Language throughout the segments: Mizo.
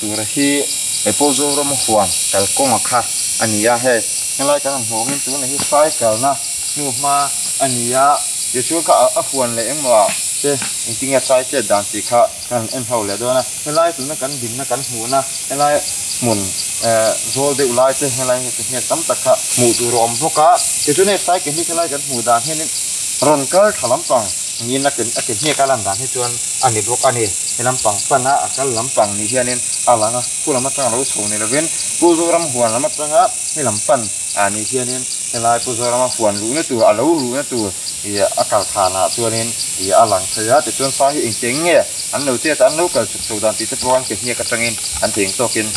tur hi hei pawh Zoram huan kalkawnga kha a ni a hei helai kan han hmuh angin tunah hi sai kalna hnuhma a ni a tichuan kha a huan leh engmaw ah te engtin nge sai chet dan tih kha kan han en ho leh dawn a helai tuna kan dinna kan hmuhna helai hmun eh zawl deuh lai te helai hi hnek tam tak kha hmuh tur a awm bawk a tichuan hei sai ke hi helai kan hmuh dan hianin rawn kal tha lampang niin a ke a ke hnek a lan dan hi chuan a ni bawk a ni he lampang pan a a kal lampang ni hianin a lang a khu lam atanga lo chho ni lovin Pu Zoram huan lam atanga he lam pan ah ni hianin helai Pu Zorama huan luhna tur a lo luhna tur ih a kal khanah chuanin ih a lang thei a tichuan sang hi engtiang nge an lo chet a an lo kal chhuk chho dan tih te pawh an ke hniak atangin an thei ang tawkin.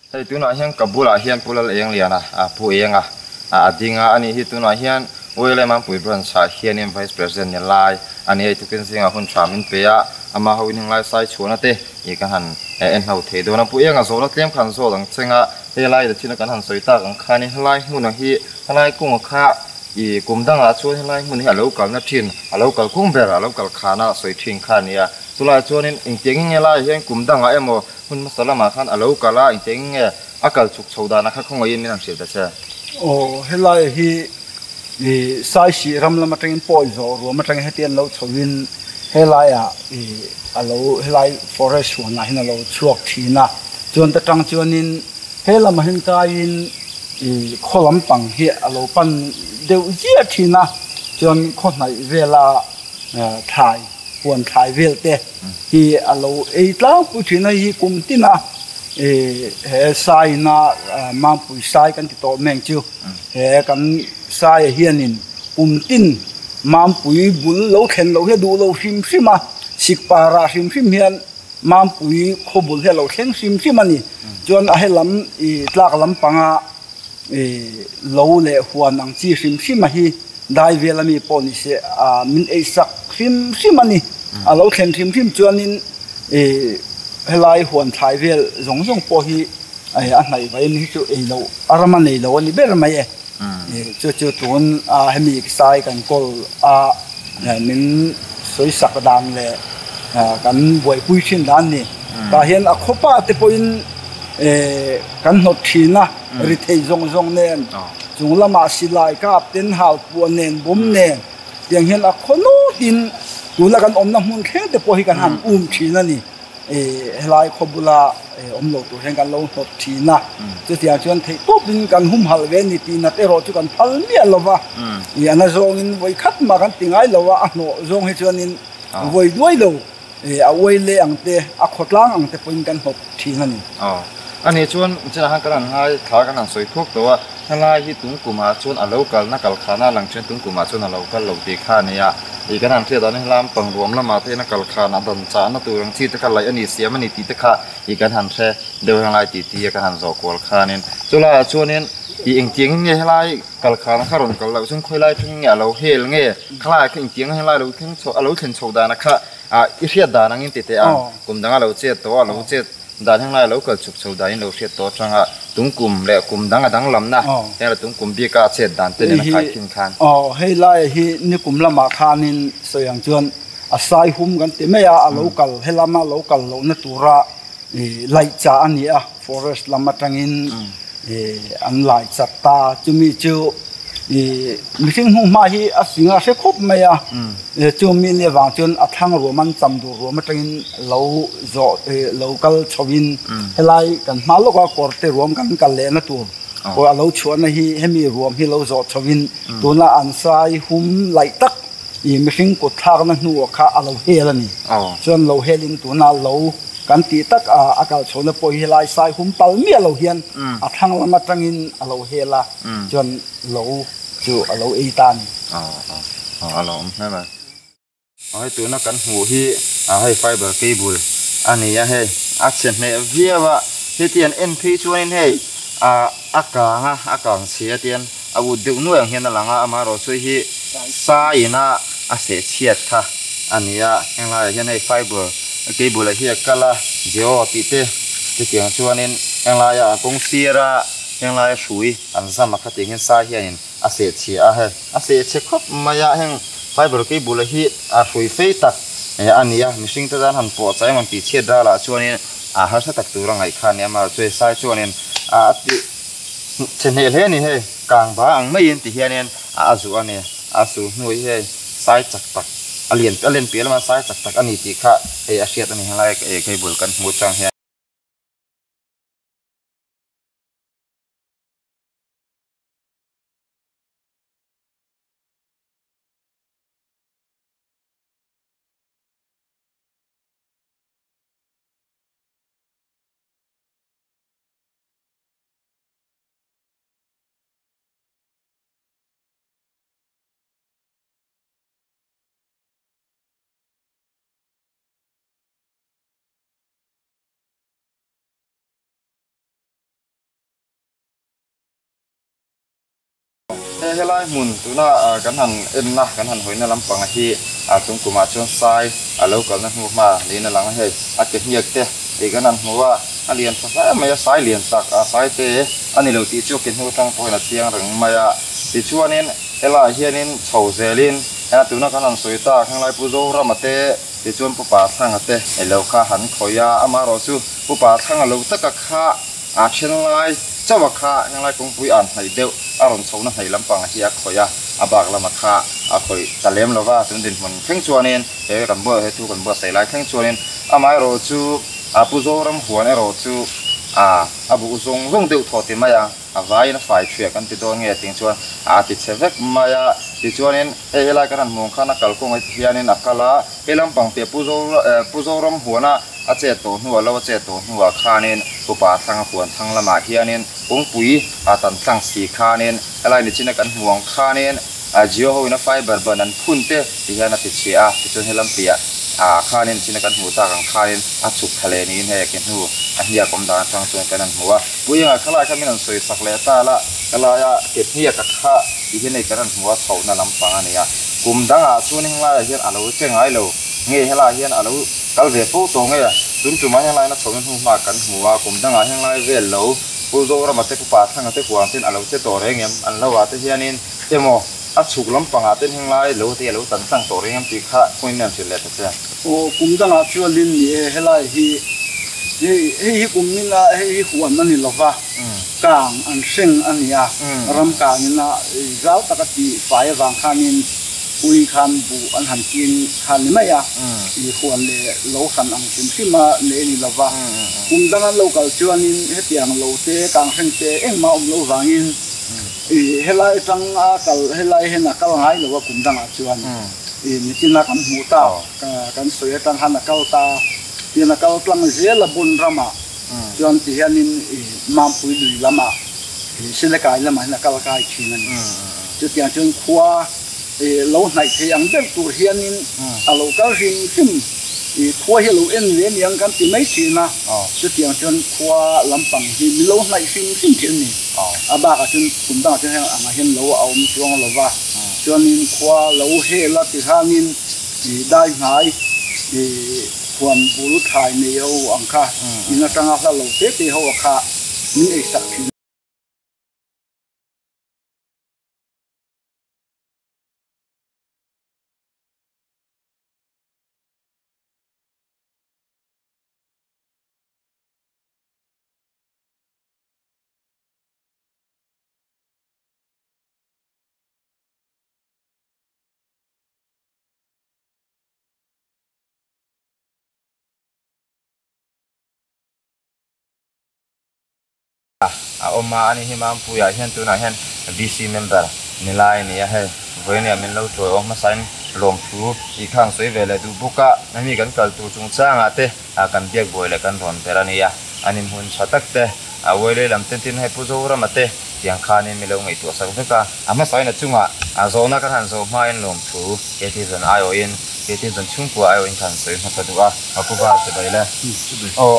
Hei tunah hian ka bulah hian Pu Lal Eng Liana a Pu Enga a ding a, ani hi tunah hian Uailai Mampui Branch ah hianin Vice President ni lai a ni a, tukin zingah hun tha min pe a, amah ho in henglai sai chhuahna te ih ka han en hlo thei dawn a, Pu Enga zawhna tlem khan zawt ang cheng a, helai la thina kan han sawi tak ang khanin helai hmunah hi helai kunga kha ih kum dangah chuan helai hmun hi a lo kalna thin a lo kal kung ber a lo kal khana sawi thin kha a ni a, chulaiah chuanin engtiangin nge laiah hian kum dangah emaw Hmun hmasa lamah khan a lo kal a, engtiang nge a kal chhuk chho danah kha khawngaih in min han hrilh ta che. Aw, helai hi i Saisih ram lam atangin pawi zawh ruam atangin heti an lo chho in helaiah i a lo helai forest huanah hian a lo chhuak thin a, chuan ta tang chuanin he lamah hian kaiin i khaw lampang hi a lo pan deuh ziah thin a, chuan khaw hnaih vela thlai huan thlai vel te. Hi a lo ei tlangpui thin a, hei hi kum tin a he saina Mampui sai kan ti tawh meng chu he kan saia hianin kum tin Mampui bul lo thlen loh hi a duh lo hrim hrim a, sikpara hrim hrim hian Mampui khaw bul hi a lo thleng hrim hrim a ni. Chuan a helam ih tlak lampanga ih lo leh huan ang chi hrim hrim a hi dai vel ami pawh ni se a min ei sak hrim hrim a ni. A lo thlen hrim hrim chuanin ih helai huan thlai vel zawng zawng pawh hi a hnaih vaiin hi chu ei loh a ram a nei lo a ni ber mai e. Ih chu chu tun a hemi sai kan kawl a min sawi sak dan leh kan buaipui thin dan a ni. Tah hian a khawpa te pawhin eh kan hnawt thin a ri thei zawng zawng nen chung lamah silai kap ten hal puah nen bawm nen tiang hian a khaw nawt in tuna kan awmna hmun thleng te pawh hi kan han um thin a ni eh helai khaw bula eh awm lo tur hian kan lo hnawt thin a chutiang chuan theih tawp in kan humhalh ve a ni tih nat erawh chu kan phal miah lo va ih a na zawng in vawi khat mah kan ti ngai lo a a hnawh zawng hi chuan in vawi duai lo. A uai leh ang te, a khawtlang ang te pawhin kan hlawp thin a ni. Aw. A nih chuan chinah khan kan han ngai thla kan han sawi thuak tawh a, helai hi tung kumah chuan a lo kalna kal khana lang thian tung kumah chuan a lo kal lo tih kha a ni a. Ih kan han hriat dan hi helam pangruam lamah te hian a kal khana dan chahna tur ang chi te kha laih a ni siam a ni tih te kha ih kan han hre deuh helai tih tih a kan han zawh kual khanin. Chulaiah chuanin ih engtiangin nge helai Kal khan kha rawn kal loh chuan khawi lai thleng nge a lo hel nge khalai kha engtiang helai lo thleng chho a lo thlen chho dan a kha ah i hriat dan angin ti teh ang kum dang a lo chet tawh a lo chet dan heng lai a lo kal chhuk chho dan in lo hriat tawh atanga tung kum leh kum dang a dang lamna heng la tung kum bik a chet dan te nen a khai khin khan. Aw hei lai hi nikum lamah khanin sawi ang chuan a sai hum kan ti mai a a lo kal helama lo kal lohna tura laih chah a ni a forest lam atangin. an lai chat ta. Chumi chu mihring hmuhma hi a fing a hre khawp mai a, chumi nia vang chuan a thlang ruam an cham duh ruam atangin lo zawh lo kal chhoin helai kan hma lawka kawr te ruam kan kal lehna tur kawr a lo chhuahna hi hemi ruam hi lo zawh chhoin tuna an sai hum laih tak mihring kut thlakna hnuah kha a lo hel a ni. Chuan lo helin tuna lo kan tih tak a a kal chhohna pawh hi helai sai hum pal miah lo hian a thlang lam atangin a lo hel a, chuan lo chu a lo ei ta a ni. A lo awm hle mai. Hei tuna kan hmuh hi hei fiber cable a ni a hei a chhe hneh viau a hetiang en phei chuanin hei a kang a a kang chhia tian a ut deuh nuai ang hian a lang a amaherawhchu hi sai ina a seh chhiat kha a ni a heng laiah hian hei fiber cable ah hi a kal a jio tih te chutiang chuanin heng laia a kawng sir a heng laia hrui an zam a kha tiang hian sai hianin a seh chhia a hei a seh chhe khawp mai a heng fiber cable hi a hrui fei tak a ni a mihring te tan han pawh chai emaw tih chhiat ralah chuanin a harsa tak tur a ngaih kha a ni a amaherawhchu hei sai chuanin a tih chhe hneh hle a ni hei kang ba ang maiin ti hianin a zuh a ni a su hnu hi hei sai chak tak a lian a len piah lama sai chak tak a ni tih kha hei a hriat a ni helai cable kan hmuh chang hian. He helai hmun tuna kan han enna kan han hawina lampang hi chung kumah chuan sai a lo kalna hnu hma niin a lang a hei a ke hniak te tih kan han hmu a a lian tha hle mai a sai lian tak a sai te a ni lo tih chu ke hnu atang pawhin a chiang reng mai a tichuanin helaiah hianin chho zelin tuna kan han sawi tak henglai Pu Zorama te tichuan Pu Pathanga te lo kha han khawih a amaherawhchu Pu Pathanga lo taka kha A then lai chauh a kha henglai kawngpui an hnaih deuh a rawn chhohna hnaih lampang hi a khawih a, a bak lama kha a khawih ta lem lo va, tun dinhmun thleng chuanin he kan buat he thu kan buatsaih lai thleng chuanin amaherawh chu a Pu Zoram huan erawh chu a a buh zawng zawng deuh thaw ti mai a, a vaiin a fai thiah kan ti dawn nge ting chuan a ti chhe vek mai a, tichuanin hei helai kan han hmuh ang khan a kalkawng ah hianin a kal a, he lampang piah Pu Pu Zoram huana A chet tawh hnuah lo a chet tawh hnuah khanin Pupa Thlang a huan thlang lamah hianin kawngpui a tan tlang si khanin helai nichina kan hmu ang khanin Jio ho in a fiber ban an phun te ti hian a ti chhia a, tichuan helam piah ah khanin nichina kan hmuh tak ang khanin a chhuk thla leh niin hei a ke hnu a hniak awm dan atang chuan kan han hmu a. Puiangah khalai kha min han sawi sak leh ta la, helai a ke hniak a kha ti hian hei kan han hmu a chhohna lampang a ni a, kum dangah chuan henglaiah hian a lo che ngai lo nge helaiah hian a lo Kal ve fo tawh nge? Tun tumah hian laina chhohna hnu hma kan hmu a, kum dangah hian lai vel lo Pu Zorama te Pupa Thanga te huang ten a lo che tawh reng em? An lo ah te hianin emaw a chhuk lampangah ten heng lai lo te a lo tan tlang tawh reng em tih kha khawiin an hrilh leh ta che. Aw kum dangah chuanin ni e helai hi hei hei hi kum nila hei hi huan a ni lova kang an hreng a ni a, ram kangin a zau taka tih fai avang khanin Ui khan buh an han kin khan ni mai a, i huan leh lo hran ang hrim hrim a nei a ni lo va. Kum dang an lo kal chuanin hetiang lo te, kanghreng te engmah awm lo vangin i helai atang a kal helai hian a kal ngai lo a kum dangah chuan i nichina kan hmuh ta kan sawi atang khan a kal ta tian a kal tlang zel a bun ramah chuan ti hianin i Mampui lui lamah i Silakai lamah hian a kal kai thin a ni. Chutiang chuan khua lo hnaih thei ang ber tur hianin a lo kal hrim hrim i khua hi a lo en ve aniang kan ti mai thin a, chutiang chuan khua lampang hi min lo hnaih hrim hrim thin a ni. A bakah chuan kum dangah chuan heng angah hian lo a awm chuang lo va, chuanin khua lo hel a ti khanin i dai hnai i huan bul thlai nei ho ang kha in atanga hla lo te te ho a kha min ei sak thin. a awm a, ani hi Mampuiah hian tunah hian VC member ni lai a ni a, hei vawinia min lo chawi awm hmasain lawmthu tih kha an sawi ve leh duh bawk a, hemi kan kal tur chungchangah te kan biak buai leh kan rawn ber a ni a, an inhmun tha tak te a uailei lam ten tin hei Pu Zorama te tiang khanin mi lo ngaihtuah sak vek a, a hmasain a chungah zawhna kan han zawh hmain lawmthu Keti zan aiawhin Keti zan chhungkua aiawhin kha an sawi hmasa duh a, a pu val che bai le. Aw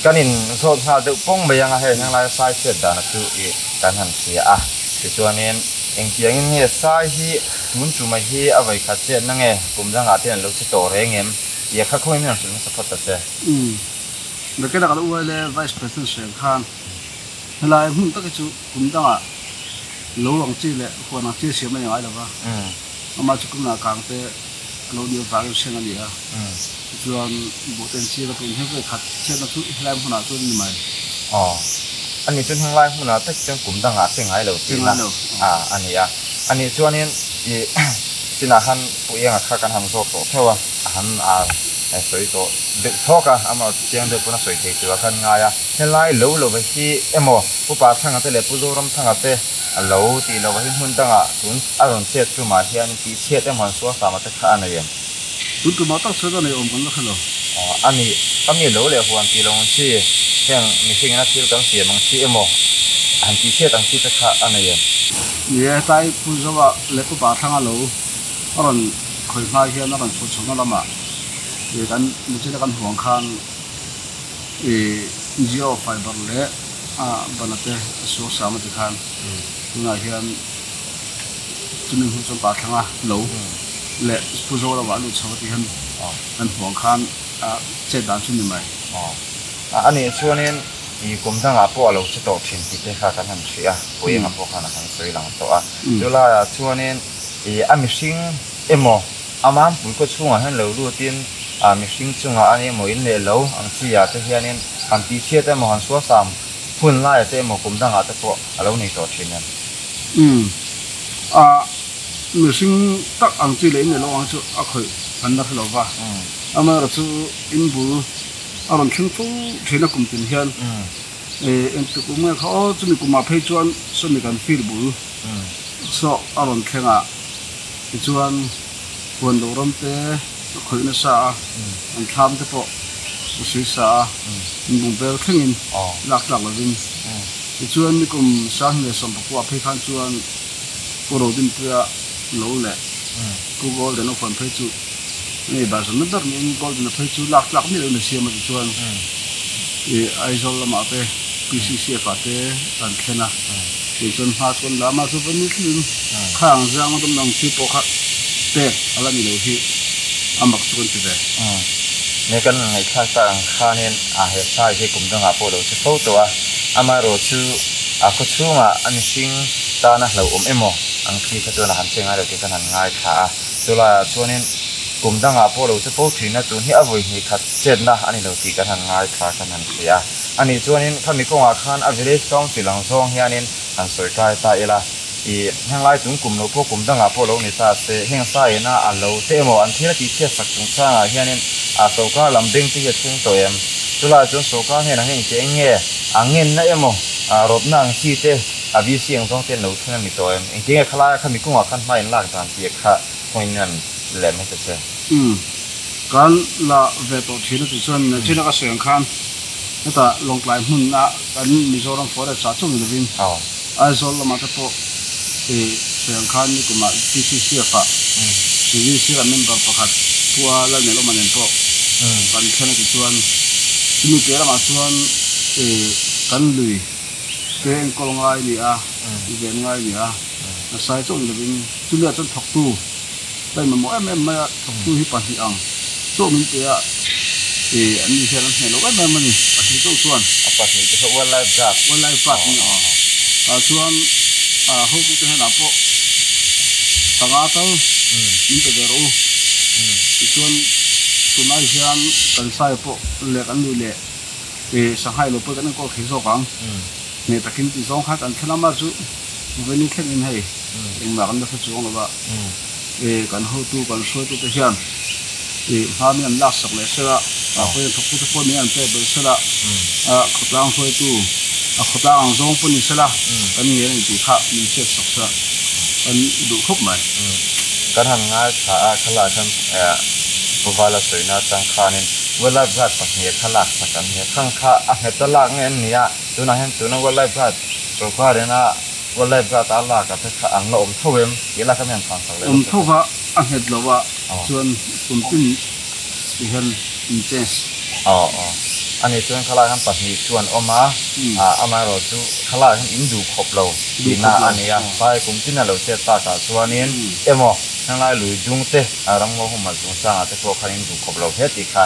kan in zawt nghal deuh pawng mai anga hei henglai sai chhiat dana chu i kan han hria a, tichuanin engtiangin nge sai hi tun tumah hi a vawi khat chetna nge kum dangah te an lo che tawh reng em tih a kha khawiin hian hrilh hmasa phawt ta che. Umm Bekela kan uai le Vice President Shen khan helai hmun tak hi chu kum dangah lo ang chi leh huan ang chi siam a ni ngai lo va, amah chu kumnah kang te a lo nih avangin hreng a ni a, tichuan buhten chi va tun hian vawikhat chhiatna chu helai hmunah chuan a ni mai. Aw, ani chuan henglai hmunah tak chuan kum dangah che ngai lo tihna a ni a, ani chuanin i chinah khan Pu Enga kha kan han zawt tawh theuh a, a han sawi tawh deuh thawk a, amah chiang deuh pawn a sawi thei tur a khan ngai a, helai lo lova hi emaw Pu Parthanga te leh Pu Zoramthanga te a lo tih lova hi hmun dangah tun a rawn chet tumah hian tih chhiat emaw an sual sama te kha a nei em? Tun tumah tak chuan a nei awm kan la hre lo. A nih, ka mi lo leh huan tih lo ang chi, heng mihringin a thil kan siam ang chi emaw han tih chhiat ang chi te kha a nei em? Ni e, tlai Pu Zoa leh Pu Parthanga lo a rawn khawih hma hian a rawn chhuah chhohna lamah ih kan Nichina kan huang khan ih Jio fiber leh a bana te a suak sam a ti khan tunah hian chumi hnu chuan pa thlanga lo leh Pu Zoramah a lut chho a ti hian kan huang khan a chet dan chu ni mai. A nih chuanin ih kum dangah pawh a lo che tawh thin tih te kha kan han hria a, Puienga pawh khan a han sawi lang tawh a. Chulaiah chuanin Ih a mihring emaw a mampui khaw chhungah hian lo lutin a mihring chungah a ni emaw in leh lo ang chi ah te hianin han tih chhiat emaw han suasam hun laiah te emaw kum dangah te pawh a lo nei tawh thin em? Umm a mihring tak ang chi leh in leh lo ang chu a khawih an la hre lo va, amaherawh chu in bul a rawn thleng fo thin a kum tin hian ih engtik kum nge kha aw chumi kumah phei chuan sawmi kan feel bul. Saw a rawn thleng a, tichuan huan lo ram te a khawih nasa a, an thlam te pawh a sui sa a, an bung bel thlengin lak tlak lovin. Tichuan nikum Sanghne Sawmpakua phei khan chuan Pu Rodinpuia lo leh Pu Golden a huan phei chu hei bazarna ber niin Golden a phei chu lak tlak miah loin a siam a tichuan Aizawl lamah te PCCF ah te an thlen a. Kei chuan hma chuan lama chu va ni thleng khang zang a dawm ang chi pawh kha pek a la ni lo hi a mak chu kan ti ve. Nge kan ngaihthlak tak ang khanin a he sai hi kum dangah pawh lo che fo tawh a, amaherawh chu a khaw chhungah a mihring tana hlauhawm emaw ang chi kha chuan a han che ngai lo tih khan han ngaithla a, chulaiah chuanin kum dangah pawh lo che fo thin a, tun hi a vawi hnih khat chetna a ni lo tih kan han ngaithla kan han hria a. Ani chuanin khami kawngah khan a village council ang zawng hianin han sawi kai ta ila, ih henglai chung kum lo pawh kum dangah pawh lo ni ta se, heng sa ina a lo te emaw an thil a tihchhiat sak chungchangah hianin a sorkar lam beng te hi a thleng tawh em? Chulaiah chuan sorkar hnenah hian engti eng nge a ngenna emaw rawtna ang chi te a VC ang zawng te an lo thleng a ni tawh em? Engti nge khalaia khami kawngah khan hma in lak dan tih kha kawngin an leh mai ta che. Umm kan la ve tawh thin a tih chuan Nigeria ka sawi ang khan Hetah Lawngtlai hmunna kan Mizoram Forest ah chauh ni lovin Aizawl lamah te pawh ih sawi ang khan nikumah PCCF ah Civil Sira member pakhat Pu A Lalnelawma nen pawh kan thlen a ti chuan chumi piah lamah chuan ih kan lui te enkawl ngai ni a, ven ngai ni a, a sai chauh ni lovin chumi ah chuan thawktu Ka inmamawh em em mai a, thawktu hi pahnih ang chauh min pe a, ih an ni hian an hneh lo em em a ni, pahnih chauh chuan. A pahnih te kha wildlife guard. Wildlife guard ni aw. Tah chuan ah hotute hnenah pawh panga tal min pe ve rawh u. Tichuan tunlai hian kan sai pawh leh kan lui leh ih Shanghai lo pawh kan enkawl thei zawk ang. Hneh takin tih zawng kha kan thlen a, mah chu vawini thlengin hei engmah kan la hre chuang lo va, kan hotu kan hruaitute hian hma min an laksak leh sela, ah pawhin thawktute pawh min an pek belh sela, khawtlang hruaitu A khawtlang ang zawng pawh ni sela kan ngen a ni tih kha min hriat sak sela kan duh khawp mai. Kan han ngaithla a, khalak hian Pu Vala sawina atang khanin Wildlife Guard pahnih kha lak sak an ni a, khang kha a nghet a lak nge an ni a, tunah hian tuna Wildlife Guard sorkar ina Wildlife Guard a lak a te kha an la awm tho em tih lak a mi han chhan sak leh Awm tho va, a nghet lo a, chuan kum tin ti hian in change. Aw aw. Ani chuan khalai hian pahnih chu an awm a, amaherawh chu khalai hian in duh khawp lo tihna a ni a, sai kum tin a lo chet takah chuanin emaw henglai lui dung te ramngaw humhalh chungchangah te pawh khan in duh khawp lo hle tih kha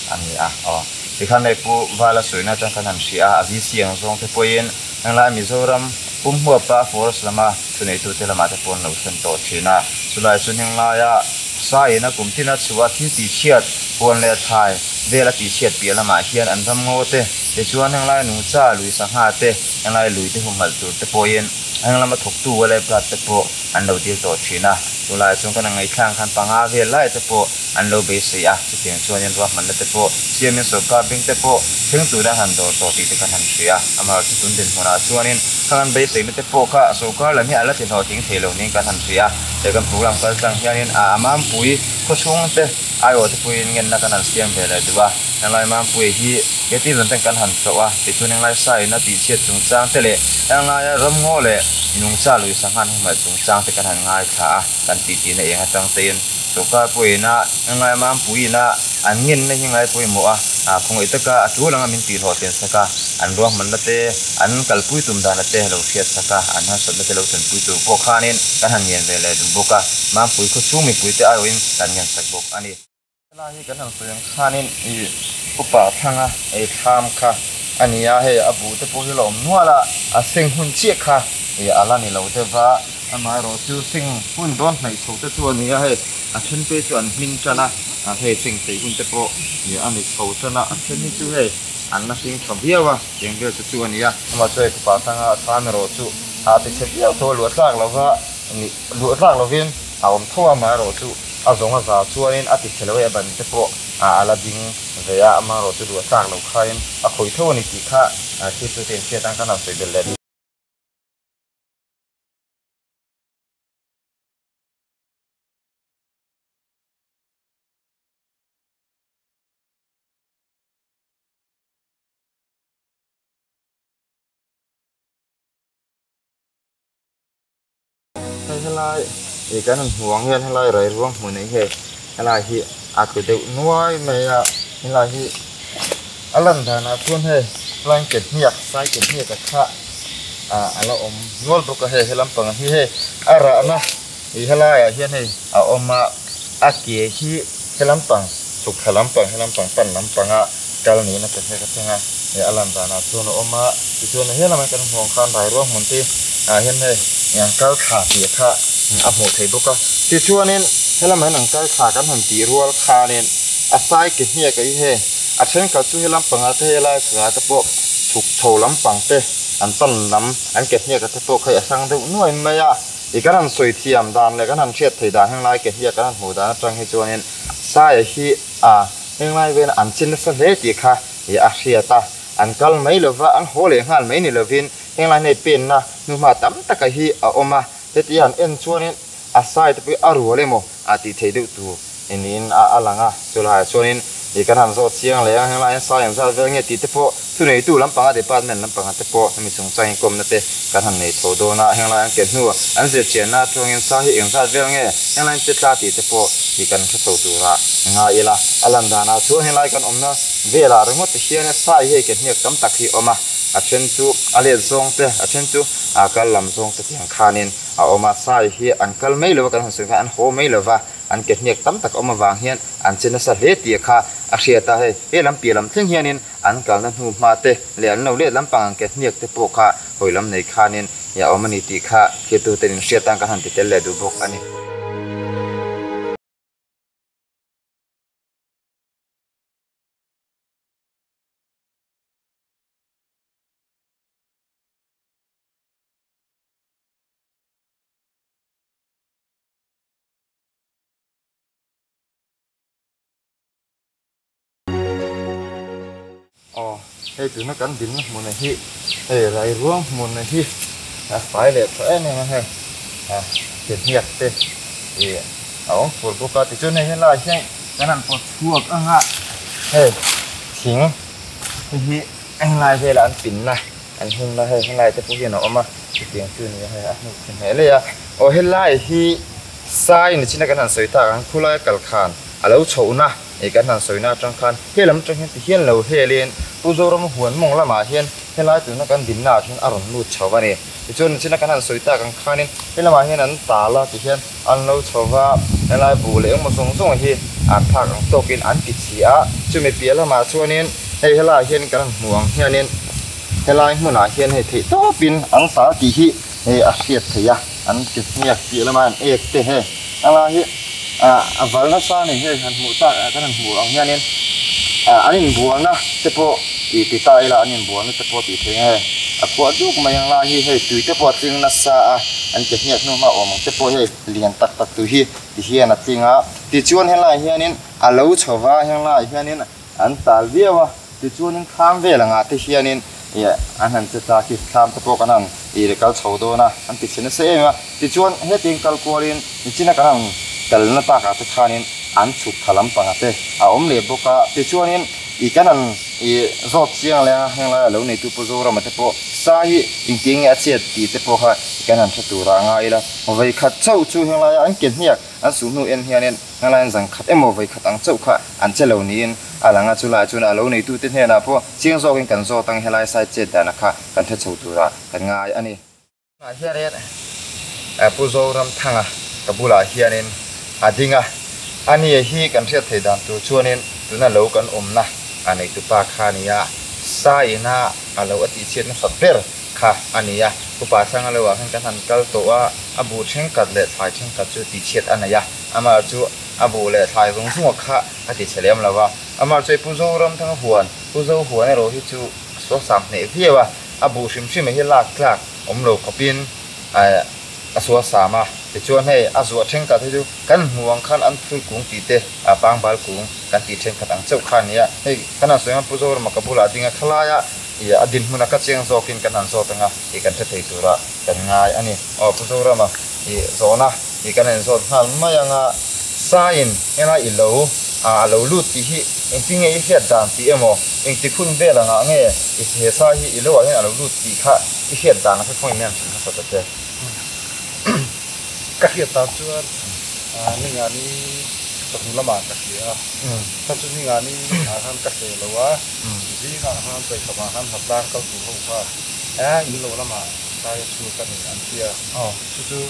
a ni a. Aw tikhan hei Pu Vala sawina atang khan han hria a, a VC ang zawng te pawhin henglai Mizoram pum huapa forest lama thuneitute lamah te pawh an lo thlen tawh thin a, chulai chu henglaia Saiin a kum tina chhuah thil tihchhiat, huan leh thlai vel a tihchhiat piah lamah hian an ram ngaw te, tichuan henglai nungcha, lui sangha te, henglai lui te humhalh tur te pawhin heng lama thawktu wildlife guard te pawh an lo dil tawh thin a. Chulaiah chuan kan ngaihthlak khan panga vel lai te pawh an lo beisei a, chutiang chuanin ruahmanna te pawh siamin sorkar beng te pawh thleng tura an han dawr tawh tih te kan han hria. Amaherawhchu tun dinhmunah chuanin khang an beiseina te pawh kha sorkar lam hi a la ti hlawhtling thei lo niin kan han hria. He kan program kal tlang hianin a Mampui khawchhung te aiawh te puiin ngenna kan han siam ve leh duh a. Henglai Mampui hi he ti zawn ten kan han tlawh a, tichuan henglai saiin a tihchhiat chungchang te leh henglaia ramngaw leh nungcha lui sanghan humhalh chungchang te kan han ngaithla a, kan tihtina eng atang tein sorkar pawhin a henglai Mampuiin a an ngenna hi ngai pawimawh a, khawngaih taka a tul anga min tihhlawhtlin sak a, an ruahmanna te an kalpui tum dana te lo hriat sak a, an harsatna te lo tanpui tur pawh khanin kan han ngen ve leh duh bawk a, Mampui khaw chhung mipuite aiawhin kan ngen sak bawk a ni. Helai hi kan han sawi ang khanin ih upa thlanga ei thlam kha a ni a, hei a buh te pawh hi la awm nual a, a seng hun chiah kha ih a la ni lo deuh va, amaherawhchu seng hun dawn hnaih chho te chu a ni a, hei a then phei chu an hming tan a, hei seng thei hun te pawh ih a ni chho tan a, a then hi chu hei an la hring tha viau a, tiang vel te chu a ni a. Amah chu hei upa thlanga thlam erawh chu a ti chhe viau tho a, luah tlak lova luah tlak lovin a awm tho a, amaherawhchu a zawng a za chuanin a ti chhe lo e, a ban te pawh a la ding ve a, amaherawhchu luah tlak lo khain a khawih tho a ni tih kha thiltute inhriat ang kan han sawi belh leh duh. Hei helai ih kan han hmuh ang hian helai rai ruang hmuh nei hei helai hi a tlu deuh nuai mai a helai hi a lan danah chuan hei helai ke hniak sai ke hniak a kha ah a la awm nual bawk a hei he lampang hi hei a rahna ih helaiah hian hei a awm a a ke hi he lampang chhuk thla lampang he lampang pan lampanga kal niin a ke hniak atanga ih a lan danah chuan a awm a tichuan he lamah kan hmuh ang khan rai ruang hmun te ah hian hei an kal thla tih kha a hmuh theih bawk a tichuanin he lamah hian an kal thla kan han tih rual khanin a sai ke hniak a hi hei a thenkhat chu he lampangah te helai chungah te pawh chhuk chho lampang te an pan lam an ke hniak a te pawh kha a hrang deuh nuai mai a ih kan han sawi thiam dan leh kan han hriat theih dan henglai ke hniak kan han hmuh dan atang hi chuanin saia hi a henglai vela an chin nasa hle tih kha ih a hriat a an kal mai lova an haw leh nghal mai ni lovin henglai hnei penna hnuhma tam taka hi a awm a heti han en chuanin a side pawh hi a rual emaw a tih theih deuh tur niin a a lang a chulaiah chuanin ih kan han zawt chiang leh a henglai hian sai ang zat vel nge tih te pawh thuneitu lampanga department lampanga te pawh hemi chungchang inkawmna te kan han nei tho dawn a henglai an ke hnu an zir chianna atangin sai hi eng zat vel nge henglai che tla tih te pawh ih kan hre chho tura ngai ila a lan danah chuan henglai kan awmna velah ringawt te hian sai hi ke hniak tam tak hi a awm a a then chu a let zawng te a then chu a kal lam zawng te tiang khanin a awm a, sai hi an kal mai lova kan han sawi khan an haw mai lova, an ke hniak tam tak awm avang hian an che nasa hle tih kha a hriat a, hei he lam piah lam thleng hianin an kalna hnu hma te leh an lo let lampang an ke hniak te pawh kha hawi lam nei khanin a awm a ni tih kha thiltute in hriat tan kan han ti tel leh duh bawk a ni. Aw. Hei tuna kan dinna hmun hi hei rairuang hmun hi a fai leh tawh em em a hei a ke hniak te ih a awm fur bawk a tichuan hei helaiah hian kan han pawt chhuak ang a hei thing hei hi englai velah an pinna an hung na hei helai te pawh hian a awm a chutiang chu a ni a hei a hnuk chhe hneh leh a aw helai hi sai ni chin a kan han sawi tak ang khulai kal khan a lo chhohna. Hei kan han sawina atang khan he lam atang hian ti hian lo helin Pu Zorama huan mawng lamah hian helai tuna kan dinna ah hian a rawn lut chho a ni. Tichuan nichina kan han sawi tak ang khanin he lamah hian an tal a ti hian an lo chho va, helai buh leh engmaw zawng zawng hi an phak ang tawkin an ti chhi a. Chumi piah lamah chuanin hei helaiah hian kan han hmuh ang hianin helai hmunah hian hei theih tawpin an tal tih hi hei a hriat theih a. An ke hniak piah lama an ek te he a lai hi ah a val nasa a ni hei han hmuh tak ah kan han hmuh ang hianin ah an inbualna te pawh tih ti ta ila an inbualna te pawh tih theih nge a khuah duk mai ang lai hi hei tui te pawh a tling nasa a an ke hniak hnu hma awm ang te pawh hei lian tak tak tui hi ti hian a tling a tichuan helaiah hianin a lo chho va henglaiah hianin an tal viau a. Tichuanin thlam vel angah te hianin ih an han che ta khi thlam te pawh kan han ih leh kal chho dawn a, an ti chhe nasa em em a. Tichuan hetiang kal kualin nichina kan han kalna takah te khanin an chhuk tha lampangah te a awm leh bawk a. Tichuanin ih kan han ih zawt chiang leh a, heng laia lo neitu Pu Zorama te pawh sa hi engtiang nge a chet tih te pawh kha kan han hre turah a ngai ila. Vawikhat chauh chu heng laia an ke hniak an suh hnu en hianin heng laiin zan khat emaw vawikhat ang chauh kha an che lo niin A lang a, chulaiah chuan a lo neitute hnenah pawh chiang zawkin kan zawt ang helai side chet danah kha kan hre chho turah kan ngai a ni. Tunah hianin Pu Zoramthanga ka bulah hianin a ding a, a ni hi kan hriat theih dan tur chuanin tuna lo kan awmna a neitupa kha a ni a, sa ina a lo a tihchhiat nasa ber kha a ni a, Upa Thanga lo ah khan kan han kal tawh a, a buh thenkhat leh thlai thenkhat chu tihchhiat a nei a, amah chu a buh leh thlai zawng zawng kha a ti chhe lem lo va, amah chu Pu Zoramthanga huan, Pu Zo huan erawh hi chu a sual sam hneh viau a, a buh hrim hrim hi lak tlak awm lo khawpin a sual sam a, tichuan hei a zuah thenkhat hi chu kan hmuh ang khan an phul kung tih te, a pangbal kung kan tih thenkhat ang chauh kha a ni a, hei kan han sawi ang Pu Zorama ka bulah ding a khalaia ih a dinhmun a ka chiang zawkin kan han zawt ang a tih kan hre thei tura kan ngai a ni. Aw Pu Zorama ih zawhna ih kan inzawt nghal mai ang a, Saiin helai i lo a a lo lut tih hi engtin nge i hriat dan tih emaw engtik hun vel angah nge i he sai hi i lo ah hian a lo lut tih kha i hriat dan a khaw in an hrilh hmasa ta che. Ka hriat dan chuan Ningani chawhnu lamah ka hria a, chhan chu Ningani ah khan ka hle lo a, zingah khan Chaihkhamah khan Hnatlang kal tur ho kha in lo lamah sai a chhut a ni an tia, chu chu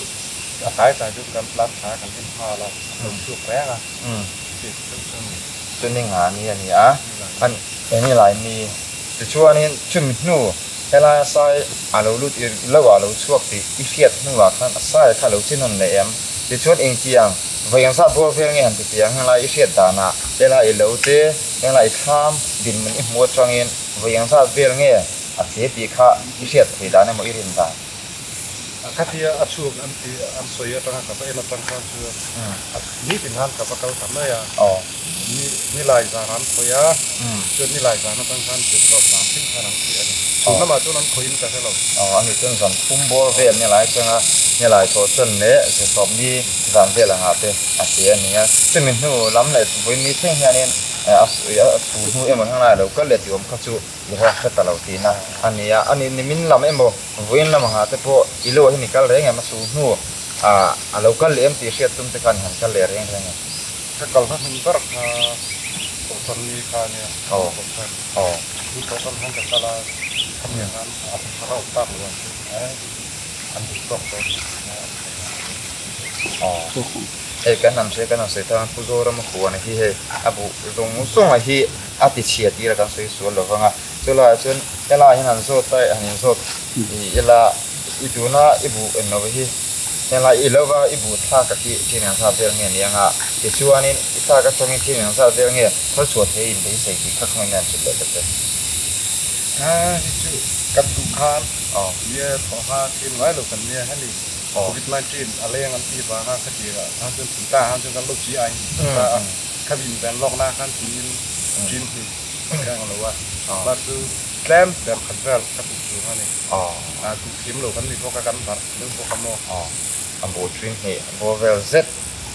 A tlai tlai chu kan plan tha kan en nghal a, a lo chhuak reng a, tih chu chu ni. Chu ni nga ni a ni a, an eng nge lai ni? Tichuanin chumi hnu helaia sai a lo lut i lo ah lo chhuak tih i hriat hnuah khan a sai kha a lo chi nawn leh em? Tichuan engtiang vawi engzat bawr vel nge han ti piang helai i hriat danah helai i lo te, helai i thlam dinhmun i hmuh atangin vawi engzat vel nge a che tih kha i hriat theih dan emaw i rin dan? Khatia a chhuk an tih an sawi atanga ka va en atang khan chuan nitin khan ka va kal ta mai a, nilai zan an khawih a, chuan nilai zan atang khan tirh tawp zan thleng khan an khawih a ni. Chhun lamah chuan an khawih in ka hre lo. Aw, ani chuan zan thum bawr vel nilai atanga nilai thawh chuan leh zirtawp ni zan vel angah te a che a ni a, chumi hnu lam leh vawiin ni thleng hianin a su hnu emaw heng lai a lo kal leh tih awm kha chu i hre hre ta lo tihna a ni a, ani nimin lam emaw vawiin lam angah te pawh i lo ah hian i kal reng em a su hnu ah a lo kal leh em tih hriat tum te khan i han kal leh reng reng em. Ka kal hma hmun ber kha Kohhran ni kha a nia, Kohhran chu Kohhran khan ka kal a, khami khan a rauh tak lo ang chu an duh tawk dawn a an sawi a. Hei kan han hria kan han sawi thang a Pu Zorama huan hi hei a buh zawng zawng a hi a ti chhia tir a kan sawi sual lo vang a, chulaiah chuan helaiah hian han zawt a han inzawt ila i tuna i buh en lo hi helai i lova i buh thlak a hi chin ang zat vel nge ni anga tichuanin i thlak atangin chin ang zat vel nge thar chhuah thei in beisei tih kha khawngaih hian hrilh leh ta che. Ha hi chu kan duh khan nia thawhhma chin ngai lo kan nia hemi covid 19 a leng an tih vanga khatia khan chuan thing ta khan chuan kan lo chi ai ta a. Kha vin ven lawkna khan tiin chin hi ka ang lo a, mah chu Tlem ber khat vel ka tuh chung a ni. A tuh thiam lo kan ni bawk a, kan barh deuh bawk a maw? Aw, a buh ṭing hnih bawr vel zet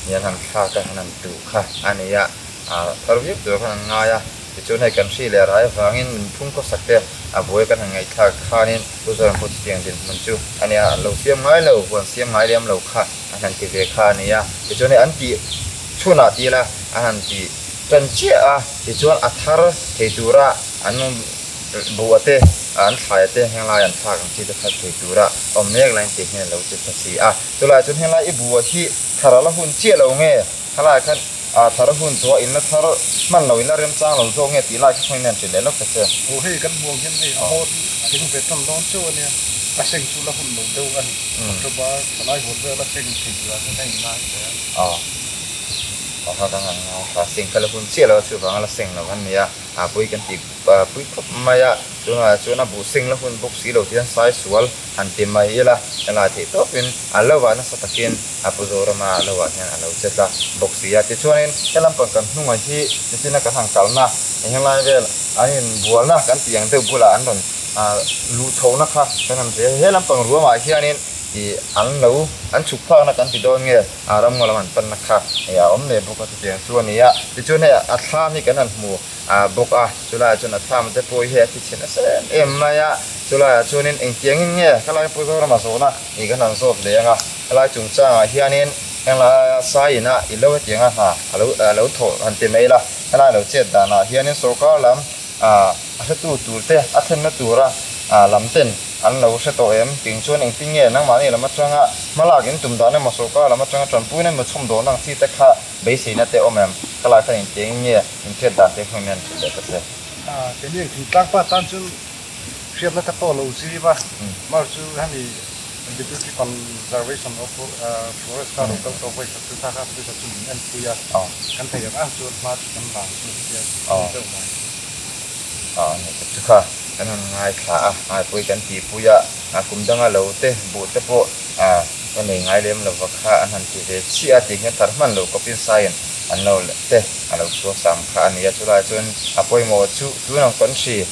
hian han thlak a, han han tuh kha a ni a, a thar viau tur khan an ngai a, tichuan hei kan hri leh rai avangin min phung khawsak te a buai kan han ngaihthlak khanin Pu Zoram pawh chutiang dinhmun chu a nia, an lo siam ngai lo, huan siam ngai lem lo kha an han ti ve kha a ni a, tichuan hei an tih chhunah ti ila an han ti ṭan chiah a, tichuan a thar thei tura an buh te an thlai te heng lai an thlak ang chi te kha thei tura awm mek laiin tih hian a lo che tha si a. Chulaiah chuan heng lai i buh hi thar a la hun chiah lo nge khalaiah khan thar a hun tawh a inla thar hman lo inla remchang lo zawk nge tih lai kha khawiin an hrilh leh lawk ta che. Aw hei kan hmuh ang hian hei a hmawr hi a ring ve tan dawn chauh a nia, a seng chu la hun lo deuh a ni. October thalai hawl vel a seng thei turah chuan a inngai hle a. Aw kha kan han ngaithla seng kha la hun chiah lo a chuvang a la seng lo an nia. A pui kan tih pui khawp mai a, tunah chuan a buh seng la hun bawk si lo tihian sai sual han ti mai ila, helai theih tawpin a lo ah nasa takin a pu Zorama a lo ah hian a lo che tla bawk si a. Tichuanin he lampang kan hnungah hi nichina kan han kalna henglai vel an inbualna kan tih ang deuh bulah an rawn luh chhohna kha kan han hria. He lampang ruamah hianin ih an lo an chhuk phakna kan ti dawn nge? A ramngaw lam an panna kha a awm leh bawk a chutiang chu a ni a, tichuan hei a thlam hi kan han hmu bawk a, chulaiah chuan a thlam te pawh hi a thi chhe nasa em em mai a, chulaiah chuanin engtiangin nge helai pawh Zorama zawhna ih kan han zawt leh ang a, helai chungchangah hianin henglaia saiin a i lo hetiang a hna a lo a lo thawh han ti mai ila, helai lo chet danah hianin sorkar lam a hretu tur te a thlenna tura lam ten an lo hre tawh em? Ting chuan engtin nge nangmahni lam atanga hmalak in tum dan emaw sorkar lam atanga tanpuina emaw chhawm dawn ang chi te kha beiseina te awm em? Ka lai khan engtiangin nge inhriat dan te hmangin an hrilh leh ta che? Keini ang thingtlang pa tan chuan hriatna te pawh lo zim a, mar chu hemi Deputy Conservation of Forest kha rawn kal tawh vawikhat chu kha kha vawikhat chu min enpui a, kan thei ang ang chuan hma chu kan lang chu tia deuh mai. Chu kha kan han ngaithla a, ngaipui kan tihpui a, kum danga lo te buh te pawh ka nei ngai lem lova kha an han ti ve chiah a tih hian thar hman lo kawpin saiin an lo te a lo chhuak sam kha a ni a, chulai chuan a pawimawh chu tun ang kan hri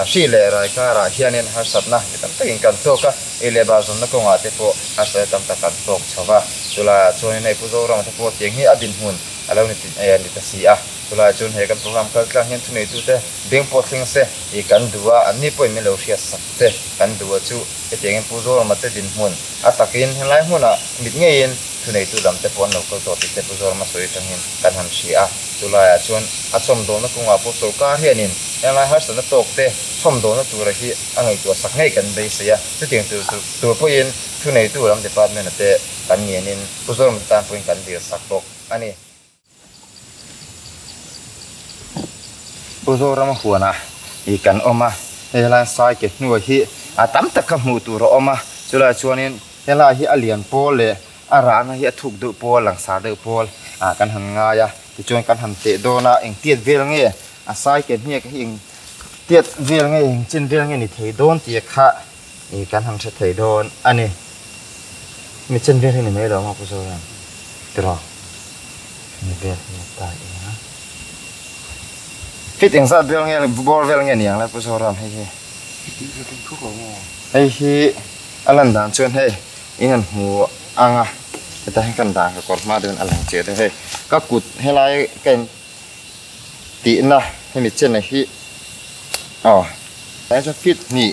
hri leh rai karah hianin harsatna mi tam takin kan tawk a, ei leh bar zawnna kawngah te pawh harsatna tam tak kan tawk chho va, chulaiah chuanin hei Pu Zorama te pawh tiang hi a dinhmun a lo ni ta si a. Chulai chuan he kan program kal tlang hian thuneitute beng pawh thleng se i kan duh a, anni pawhin min lo hriat sak che kan duh a chu hetiangin Pu Zorama te dinhmun a takin helai hmunah mit ngeiin thuneitu lam te pawh an lo kal tawh tih te Pu Zorama sawi atangin kan han hria a. Chulaiah chuan a chhawmdawlna kawngah pawh sorkar hianin helai harsatna tawk te chhawmdawlna tura hi a ngaihtuah sak ngei kan beisei a, chutiang tur tur pawhin thuneitu lam department-a te kan ngenin Pu Zorama te tan pawhin kan dil sak bawk a ni. Pu Zorama huanah ih kan awm a, hei helai sai ke hnuai hi a tam tak kha hmuh tur a awm a, chulaiah chuanin helai hi a lian pawl leh a rahna hi a thuk deuh pawl langsar deuh pawl ah kan han ngai a, tichuan kan han teh dawn a, eng tiat vel nge a sai ke hniak hi eng tiat vel nge eng chin vel nge ni thei dawn tih kha ih kan han hre thei dawn a ni. Mi chen vel hi ni mai lo ang a Pu Zoram tiraw? Mi vel hi a ta eng a. Fit eng zat vel nge bawr vel nge ni ang le Pu Zoram hei hi. Hei hi a lan dan chuan hei in han hmu ang a heta hian kan dan ka kawr hma deuhin a lang chiah deuh hei ka kut helai ka in tihna hemi chen hi aw tlai chuan fit hnih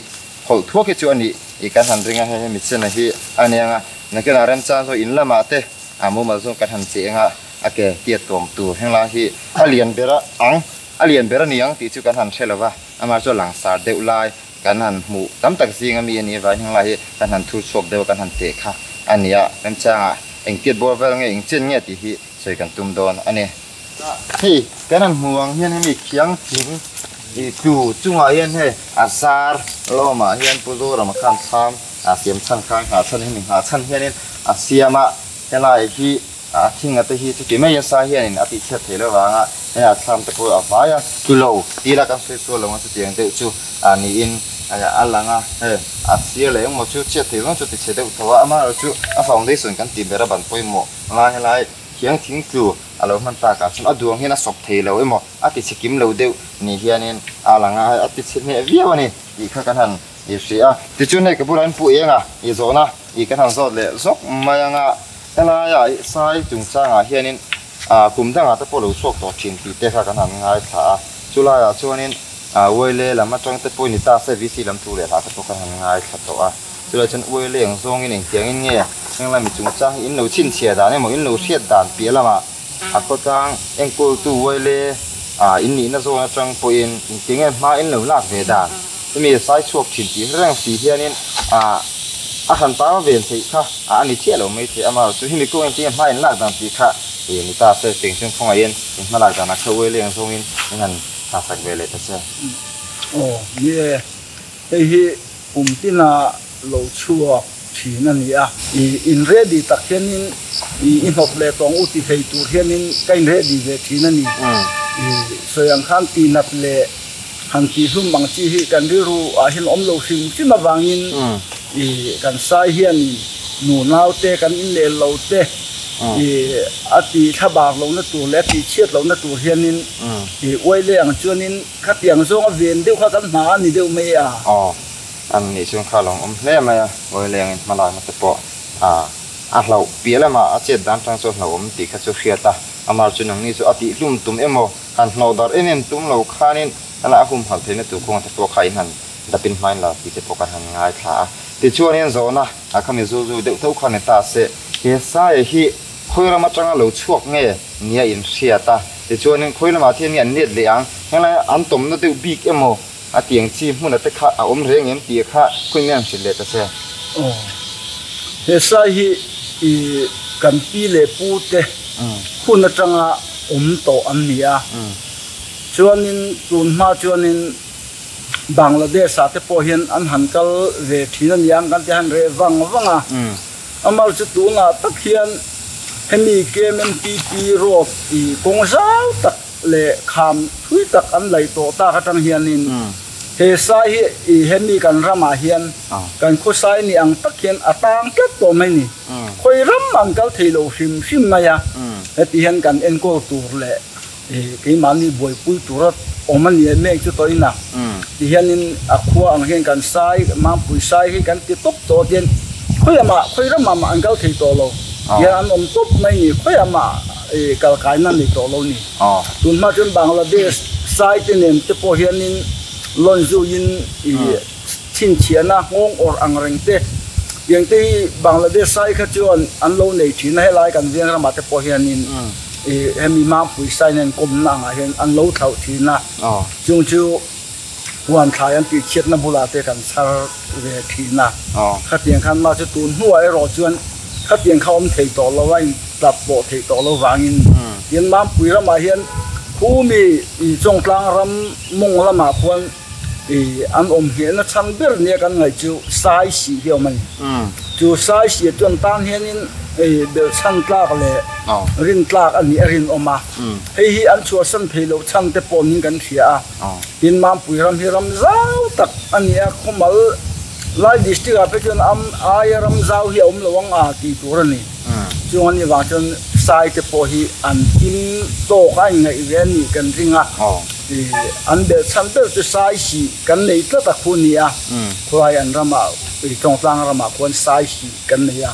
hawlh thuak hi chu a nih ih kan han ring a hei hemi chen hi a nia nakinah remchang chu in lamah te a mumal zawng kan han cheng a a ke tiat tawm tur henglai hi a lian ber a ang a lian ber a ni ang tih chu kan han hre lo va amah chu a langsar deuh lai kan han hmuh tam tak zing ami a nih avangin henglai hi kan han thur chhuak deuh a kan han teh kha a ni a remchangah eng tiat bawr vel nge eng chen nge tih hi sawi kan tum dawn a ni. Hei kan han hmu ang hian hemi khiang thing ih tlu chungah hian hei a zar lawmah hian Pu Zorama khan thlam a siam chhan kha nghah chhan hemi nghah chhan hianin a siam a helai hi a thinga te hi chuti mai a sa hianin a tihchhiat theih loh vanga hei a thlam te pawh a vai a tlu lo tih la kan sawi sual lo ang a chutiang deuh chu a niin a lang a hei a sir leh engmaw chu chhiat theih zawng chu ti chhe deuh tho a amaherawhchu a foundation kan tih ber a ban pawimawh lai helai. Khiang thing tlu a lo hman takah chuan a duang hian a sawp thei lo emaw a ti chhe kim lo deuh ni hianin a lang a, a ti chhe hneh viau a ni tih kha kan han i hria a. Tichuan hei ka bulah hian Pu Enga i zawhna i kan han zawt leh zawk mai ang a, helaiah i sai chungchangah hianin kum dangah te pawh lo chhuak tawh thin tih te kha kan han ngaithla a, chulaiah chuanin Uaile lam atang te pawhin i ta se VC lam thu leh hla te pawh kan han ngaithla tawh a. Chulai chuan Uaile ang zawngin engtiangin nge heng lami chungchang hi in lo chhinchhiah dan emaw in lo hriat dan piah lamah a khawtlang enkawltu Uaile in nihna zawn atang pawhin engtiang nge hma in lo lak ve dan hemi sai chhuak thin tih reng si hianin a hran pang ven theih kha a ni chiah lo mai thei. Amaherawhchu hemi kawng engtiang nge hma in lak dan tih kha ni ta se cheng chuan khawngaih in hma lak danah kha Uaile ang zawngin in han Hnasak ve leh ta che. Aw, ni e. Hei hi kum tina lo chhuak thin a ni a. I in ready tak hianin i hnawt leh tawng u ti thei tur hianin ka in ready ve thin a ni. I sawi ang khan tinat leh han tihlum ang chi hi kan rilru ah hian awm lo hrim hrim avangin i kan sai hianin nu naute kan inlel lo te i a ti thlabak lohna tur leh a ti chhiat lohna tur hianin I uai leh ang chuanin khatiang zawnga ven deuh kha kan hna a ni deuh mai a. Aw, an nih chuan kha lawng awm hle mai a, uai leh angin hmalakna te pawh a hlauh piah lamah a chet dan tang chuan hlauhawm tih kha chu hriat a, amar chu nangni chu a tihhlum tum emaw han hnawh darh em em tum lo khanin a la humhalh theihna tur kawngah te pawh kha in han dapin hmain la tih te pawh kan han ngaithla a. Tichuanin zawhna a khami zu zu deuh tho kha ni ta se, he saia hi khawi ram atanga lo chhuak nge nia in hriat a, tichuanin khawi lamah te hian nge an let leh ang, henglai an tawmna deuh bik emaw a tiang chi hmuna te kha a awm reng em tih kha khawi nge an hrilh leh ta che? Aw, he sai hi i kan pi leh pu te hun atanga awm tawh an ni a, chuanin tun hma chuanin Bangladesh ah te pawh hian an han kal ve thin a niang kan ti han reh vang vang a, Amar chu tunah tak hian hemi KMMTP road i kawng zau tak leh kham thui tak an laih tawh tak atang hianin he sai hi i hemi kan ramah hian kan khawsai ni ang tak hian a tang tlat tawh mai ni. Khawi ram an kal thei lo hrim hrim mai a, heti hian kan enkawl tur leh Keimahni buaipui tura awm a ni em em chu tawhin a, ti hianin a khua ang hian kan sai, Mangpui sai hi kan ti tawp tawh hian khawiah mah, khawi ramah mah an kal thei tawh lo, tihian an awm tawp mai ni, khawiah mah kal kaina nei tawh lo ni. Tun hma chuan Bangladesh sai te nen te pawh hianin lawn zuiin chhinchhiahna nghawng awrh ang reng te, tiang te hi Bangladesh sai kha chuan an lo nei thin a, helai kan veng ramah te pawh hianin I hemi Mangpui sai nen kawmna angah hian an lo thlauh thin a, chung chu huan thlai an tihchhiatna bulah te kan chhar ve thin a, khatiang khan mah chu tun hnuah erawh chuan khatiang kha awm thei tawh lo a, in tlat pawh theih tawh lo vangin tin Mangpui ramah hian khumi i Chawngtlang ram mawng lamah khuan i an awm nghehna chhan ber nia kan ngaih chu sai sih hi a awm a ni. Chu sai sih chuan tan hianin i belhchhan tlak leh rin tlak a nih a rinawm a. Hei hi an chhuahsan thei loh chhan te pawh niin kan hria a. Tin, Mampui ram hi ram zau tak a ni a, Khawmal lai district ah phei chuan am aia ram zau hi a awm lo ang a tih tur a ni. Chung a nih vang chuan sai te pawh hi an him tawk a inngaih ve a nih kan ring a. An belhchhan ber chu sai sih kan nei tlat a khu ni a, khawlai an ramah Chawngtlang ramah khuan sai sih kan nei a,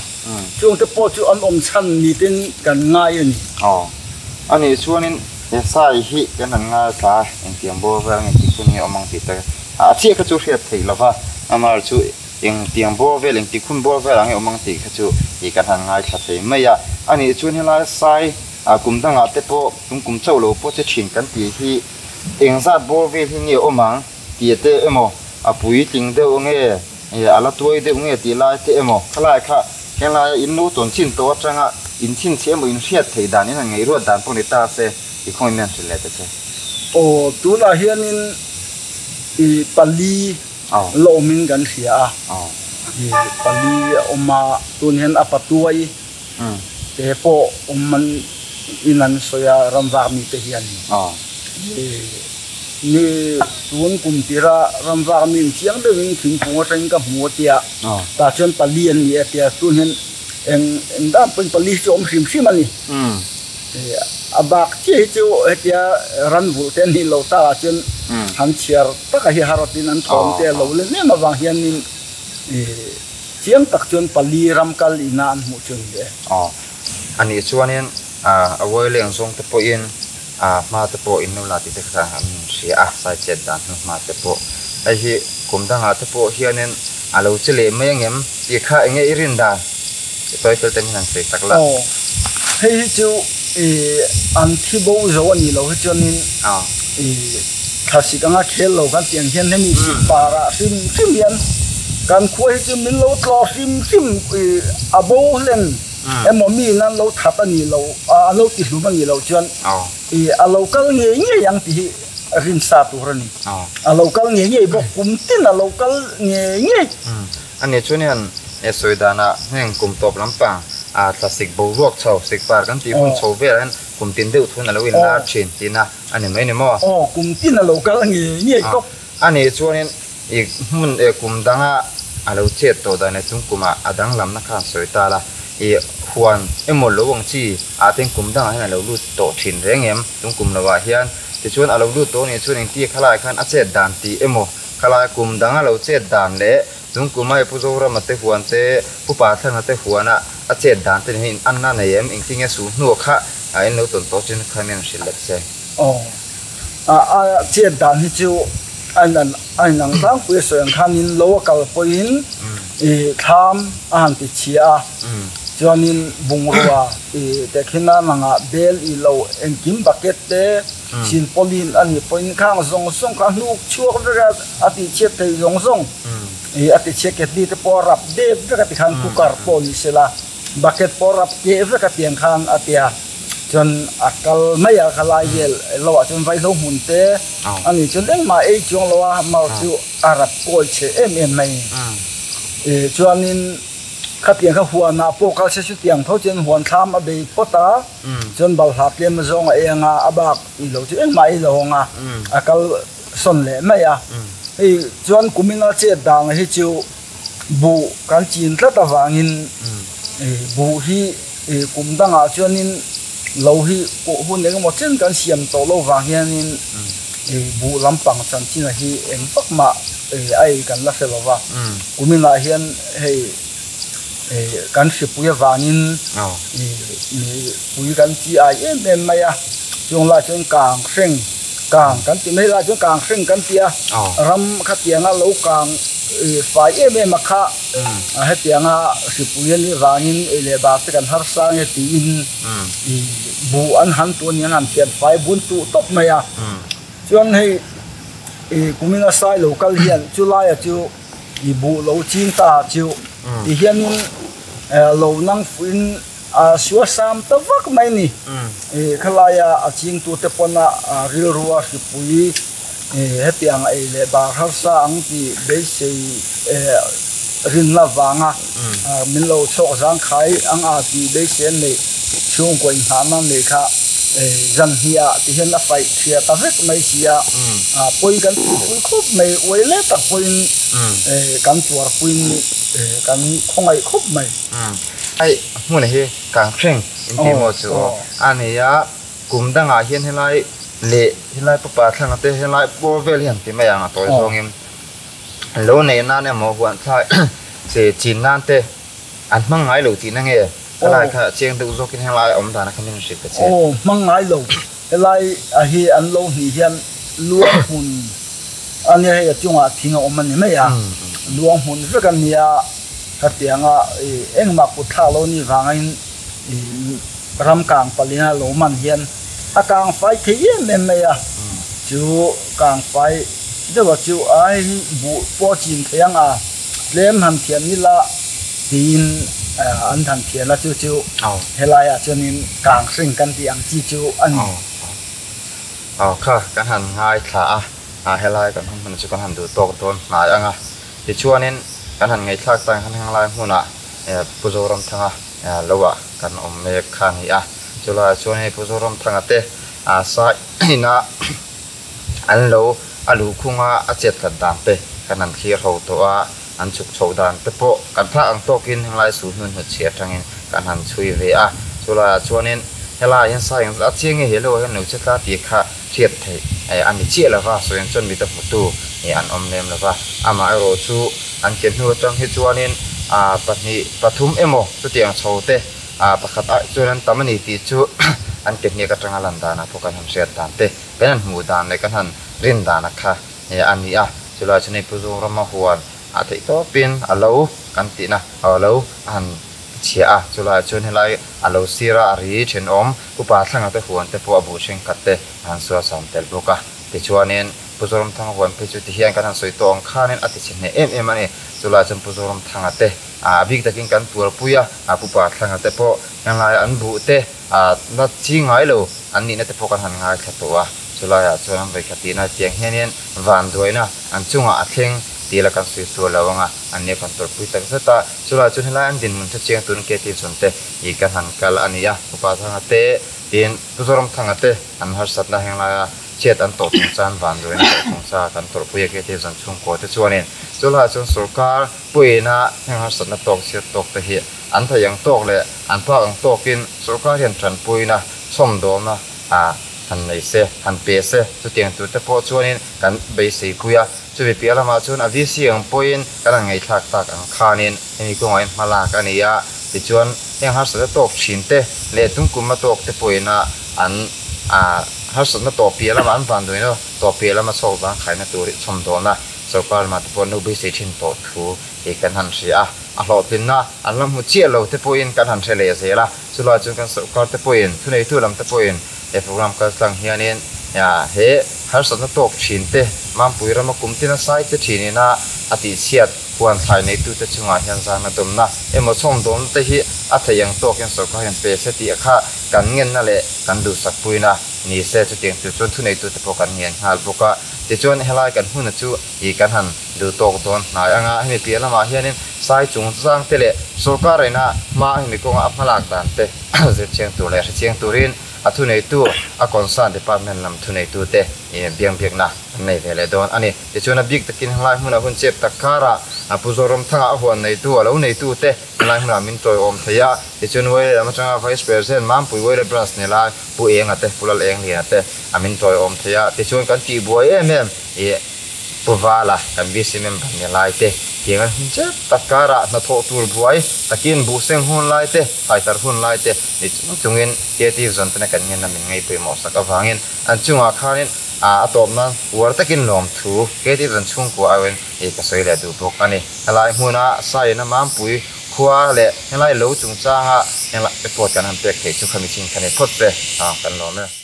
chungte pawh chu an awm chhan ni ten kan ngai a ni. Aw, a nih chuanin he sai hi kan han ngaithla a, engtiang bawr vel nge tih hun nge awm ang tih te a chiah kha chu hriat theih lova, amah chu engtiang bawr vel engtik hun bawr vel ang nge awm ang tih kha chu kan han ngaithla thei mai a, a nih chuan helai sai A kum dangah te pawh tum kum chauh lo pawh che thin kan tih hi engzat bawr vel hi nge awm ang tih te emaw a puitling deuh nge a la tuai deuh nge tih lai te emaw khalai kha henglaia in lo tawn chin tawh atanga in chhinchhiah emaw in hriat theih dan in han ngaihruat dan pawh ni ta se i khawngaih mian hrilh leh ta che. Aw tunah hianin i pali la awmin kan hria a, i pali a awm a tun hian a patuai Te pawh awm an in an sawi a ramvak mite hian ni tun kum tira ramvak mi in chiang deuhin thingkung atangin ka hmu a tia tah chuan pali an ni a tia tun hian eng eng dan pawhin pali chu awm hrim hrim a ni. A bak chiah hi chu hetia ran vulh te an nih loh takah chuan han chhiar taka hi haratin an thawm te a lo lem em avang hianin chiang tak chuan pali ram kal ina an hmuh chu a ni e. Aw, a nih chuanin a uai leng zawng te pawhin hma te pawh in lo la tih te kha an hria a, sai chet dan hnu hma te pawh. Hei hi kum dangah te pawh hianin a lo che leh mai angem tih kha enge i rin dan? I tawi fel te min han sawi tak la. Aw, hei hi chu an thi bo zo a nih loh hi chuanin thlasik anga khel lo kan tih ang hian hemi sik parah hrim hrim hian kan khua hi chu min lo tlawh hrim hrim a bo hlen emaw mi in an lo that a nih loh an lo ti hlum a nih loh chuan a lo kal ngei ngei ang tih hi rinsa tur a ni. A lo kal ngei ngei bawk kum tin a lo kal ngei ngei. A nih chuan hian he sawi danah heng kum tawp lampang ah thlasik boruak chho sik par kan tih hun chho velah hian kum tin deuh thun a lo inlar thin tihna a ni mai ni maw? Aw, kum tin a lo kal ngei ngei tawp. A nih chuanin i hmun eh kum danga a lo chet tawh dan leh chung kumah a danglamna kha an sawi ta la, i huan emaw lo ang chi ah ten kum dangah hian a lo lut tawh thin reng em? Chung kum lovah hian tichuan a lo lut tawh nih chuan engti khalai khan a chet dan tih emaw Khalai kum dang a lo chet dan leh chung kum a i Pu Zorama te huan te, Pu Pathlanga te huan a a chet dan te nen hian in anna nei em? Engtin nge su hnuah kha a in lo tawn tawh chin kha mian hrilh let che? Aw, a a chet dan hi chu a in an a in ang tlangpui a sawi ang khanin lo a kal pawhin i thlam a han ti chhia a, chuanin bungrua i tehkhin a nangah bel i lo engkim bucket te, Silpawlin a nih pawhin khang zawng zawng kha a hnuk chhuak vek a, a tih chhiat thei zawng zawng. Ih a ti chhiat ketli te pawh a rap dep vek a ti khan cooker pawh ni sela bucket pawh a rap keh vek a tiang khan a tia. Chuan a kal mai a kha lai vel lo ah chuan vaihlo hmun te a nih chuan engmah ei chuang lo a mar chu a rap kawi chhe em em mai. Ih chuanin khatiang kha huanah pawh kal se chutiang tho chuan huan thlam a bei phawt a. Chuan balhla tlem zawng a eng a, a bak i lo chu engmah i lo hawng a, a kal sawn leh mai a. Hei chuan kumina chet dang hi chu buh kan chin tlat avangin buh hi kum dangah chuanin lo hi hun engemaw chen kan siam tawh lo vang hianin buh lampang chanchin hi eng vak mah a ei kan la hre lo va. Kuminah hian hei. Kan hripui avangin mipui kan chi ai em em mai a, chung lai chuan kang hreng kang kan ti mai lai chuan kang hreng kan ti a, ram khatianga lo kang fai em em a kha hetianga hripui a nih vangin ei leh bar te kan harsa nge tiin buh an han tu aniang an thian fai bun tuh tawp mai a, chuan hei kumin a sai lo kal hian chulaia chu. I buh lo ching ta chu ti hianin lo nang fuhin a sua sam ta vak mai ni. Khalaia a chingtute pawna rilrua hripui hetiang ei leh bar harsa ang tih beisei rinna vanga min lo chhawk zangkhai ang a tih beisei an neih chhungkaw inghahna neih kha zan hniah ti hian a faih thia ta vek mai si a, pawi kan tihpui khawp mai, uai le tak pawhin kan tuarpuiin kan khawngaih khawp mai. Hei hmun hi Kanghreng in tih maw chu aw a ni a, kum dangah hian helai leh helai papa thlanga te helai bawr vel hi an ti mai ang a tawi zawngin lo neih nan emaw huan thlai che chin nan te an hmang ngai lo tihna nge helai kha chiang deuh zawkin helai awm dana kha min hrilh ta che. Aw hmang ngai lo. Helai a hi an lo hnih hian luang hmun a nia hei a chungah thing a awm a ni mai a, luang hmun vek a nia khatianga engmah kut thlak lo ni vangin ram kang palina lo man hian a kang fai thei em em mai a, chu kang fai deuh a chu a hei hi buh pawh a chin thei ang a tlem han thiam ila tiin an han thian a chu chu helaiah chuanin Kang hring kan tih ang chi chu a ni. Aw kha kan han ngaithla a, ah helai kan hun hmun chu kan han duh tawk dawn hnai ang a. Tichuanin kan han ngaihthlak tak ang khan helai hmunah Pu Zoramthanga lo ah kan awm mek kha a ni a. Chulaiah chuan hei Pu Zoramthanga te sai ina an lo a luhkhunga a chet hlat dan te kan han thlir ho tawh a, an chhuk chhoh dan te pawh kan phak ang tawkin henglai su hnun hnut chhi atangin kan han chhui ve a. Chulaiah chuanin Helaiah hian sai ang a chiang nge he lo ah hian lo che tla tih kha hriat theih a ni chiah lo va, sawi ang chuan mita hmutu an awm lem lo va. Amaherawh chu an ke hnu atang hi chuanin ah pahnih pathum emaw chutiang chho te ah pakhat ah chuan an tam a ni tih chu an ke hniak atanga lan danah pawh kan han hriat dan te, kan han hmuh dan leh kan han rin dan a kha a ni a. Chulai chu Neipu Zorama huan a theih tawpin a lo kan tihna a lo a han chhia a, chulaiah chuan helai a lo sir a, a ri thenawm upa thlanga te huan te pawh a buh thenkhat te a han sual sam tel bawk a. Tichuanin Pu Zoramthanga huan phei chu tihian kan han sawi tawh ang khanin a tichhe hneh em em a ni. Chulaiah chuan Pu Zoramthanga te a bik takin kan tuarpui a, a pupa thlanga te pawh helai an buh te a la chi ngai lo an nihna te pawh kan han ngaithla tawh a. Chulaiah chuan an vawikhat tihna tiang hianin vanduaina an chungah a thleng tih la kan sawi sual lo ang a, an nia kan tawrhpui tak zet a. Chulaiah chuan helai an dinhmun hre chiang turin KT zawn te ih kan han kal a ni a, Upa Thanga te tin Pu Zoramthanga te an harsatna heng laia chhiat an tawh chung chuan vanduaina tawh chung cha kan tawrhpui a KT zawn chhungkaw te chuanin chulaiah chuan sawrkar puiina heng harsatna tawk chhiat tawk te hi an thei ang tawk leh an phak ang tawkin sawrkar hian tanpuina chhawmdawlna ah han nei se, han pe se, chutiang tur te pawh chuanin kan beisei pui a, chumi piah lamah chuan a VC ang pawhin kan han ngaihthlak tak ang khanin hemi kawngah hian hma lak a ni a, tichuan heng harsatna tawk thin te leh tungkumna tawk te pawhin a an ah harsatna tawh piah lamah an vanduaina tawh piah lama chhawk zangkhaina tur hi chhawmdawlna sawrkar lamah te pawh an lo beisei thin tawh thu hi kan han hria a, a hlawhtlinna an la hmu chiah lo te pawhin kan han hre leh zel a. Chulai chuan kan sawrkar te pawhin, thuneitu lam te pawhin he program kal tlang hianin he harsatna tawk thin te, Mampui rama kum tina sai che thin ina a tihchhiat huan thlai neitute chungah hian zana dawmna emaw chhawm dawmna te hi a theih ang tawkin sawrkar hian pe se tih kha kan ngenna leh kan duhsakpuina ni se chutiang tur chuan thuneitute pawh kan ngen nghal bawk a. Tichuan helai kan huna chu ih kan han duh tawk dawn hnai anga hemi piah lamah hianin sai chung zang te leh sawrkar ina hma hemi kawnga a hmalak dan te zir chiang tur leh hre chiang turin a thuneitu a concern department lam thuneitu te ih biang biakna an nei ve leh dawn a ni. Tichuan a bik takin helai hmuna hun chep tak karah a Pu Zoramthanga a huan neitu a lo neitu te helai hmunah min tawiawm thei a, tichuan Wele lam atanga Vice President Mampui Wele Branch ni lai Pu Enga te, Pu Lal Engliana te a min tawiawm thei a, tichuan kan tihbuai em em ih Pu Vala kan VC member ni lai te tiang an hun chep tak karah hnathawh tur buai takin buhseng hun lai te, thlaitar hun lai te ni chung chungin KT zawn tena kan ngenna min ngaihpawimawh sak avangin an chungah khanin a tawp nan uar takin lawmthu KT zawn chhungkua aiin ih ka sawi leh duh bawk a ni. Helai hmuna Saiin a Mampui khua leh helai lo chungchanga engla report kan han pek theih chu khami chin kha ni phawt che a kan lawm e.